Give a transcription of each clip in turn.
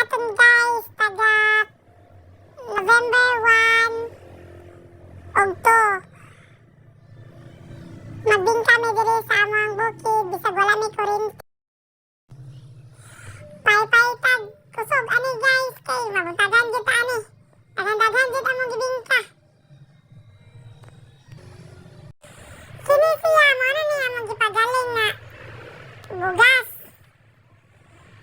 Naton, guys, taga November 1 ug 2. Magbingka mi diri sa among bukid bisag wala mi kuryente. Paypay tag kusog ani, guys, kay mabuntagan gyud ta ani. Daghan-daghan gyud among gibingka. Kini siya mao na ni among gipagaling nga bugas.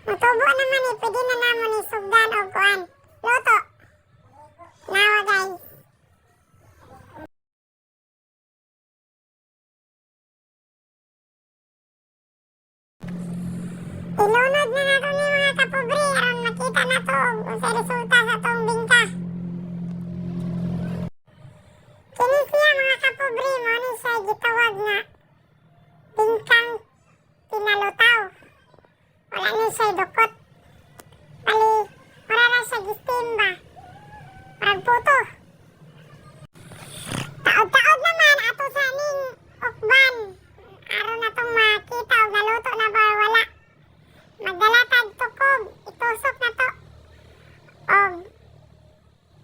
Mutubo naman ni, pwede na namo ni sugdan og kuan. Luto. Nawa, guys. Ilunod na nato ni, mga kapobre, aron makita nato og unsay resulta sa atong bingka. Kini siya, mga kapobre, mao ni siya gitawag nga bingkang pinalutaw. Wala ni siya dukot. Bali, mura ra siya gi-steam ba. Murag puto. Taod-taod naman ato sa ning ukban. Aron natong makita og naluto na ba or wala. Magdala tag tukob, itusok na to. Og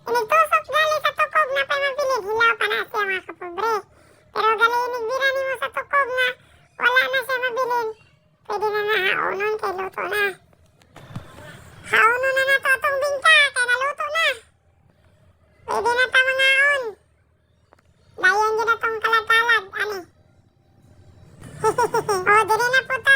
inigtusok gali sa tukob na pay mabilin, hilaw pa na siya, mga kapobre. Pero gali inigbira nimo sa tukob nga wala na siya mabilin, pwede na na haonon kay luto na. Haonon na nato atong bingka kay naluto na. Pwede na ta mangaon. Dayon gyud atong kalag-kalag ani. Oh, diri na po.